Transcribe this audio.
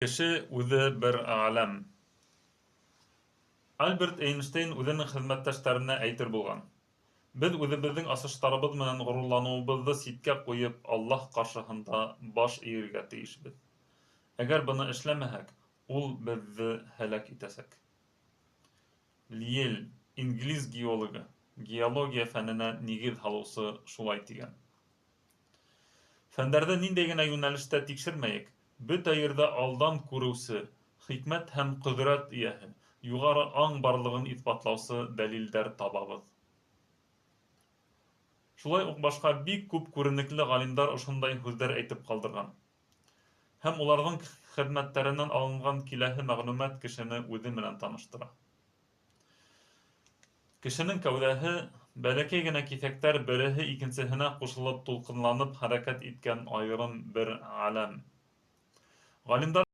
Кеше үҙе бер ғаләм. Альберт Эйнштейн үҙенең хеҙмәттәштәренә әйтер булған: Беҙ үҙебеҙҙең асыштарыбыҙ менән ғорурланыуыбыҙҙы ситкә ҡуйып, Аллаһ ҡаршыһында баш эйергә тейешбеҙ. Әгәр быны эшләмәһәк, Ул беҙҙе һәләк итәсәк. Лиель, инглиз геологы, геология фәненә нигеҙ һалыусы шулай тигән. Фәндәрҙе ниндәй генә йүнәлештә тикшермәйек, бөтә ерҙә алдан күреүсе, хикмәт һәм ҡөҙрәт эйәһе, юғары аң барлығын иҫбатлаусы дәлилдәр табабыҙ. Шулай уҡ башҡа бик күп күренекле ғалимдар ошондай һүҙҙәр әйтеп ҡалдырған. Һәм уларҙың хеҙмәттәренән алынған киләһе мәғлүмәт кешене үҙе менән таныштыра. Кешенең кәүҙәһе — бәләкәй генә киҫәктәр береһе икенсеһенә ҡушылып тулҡынланып хәрәкәт иткән айырым бер ғаләм. Ғалимдар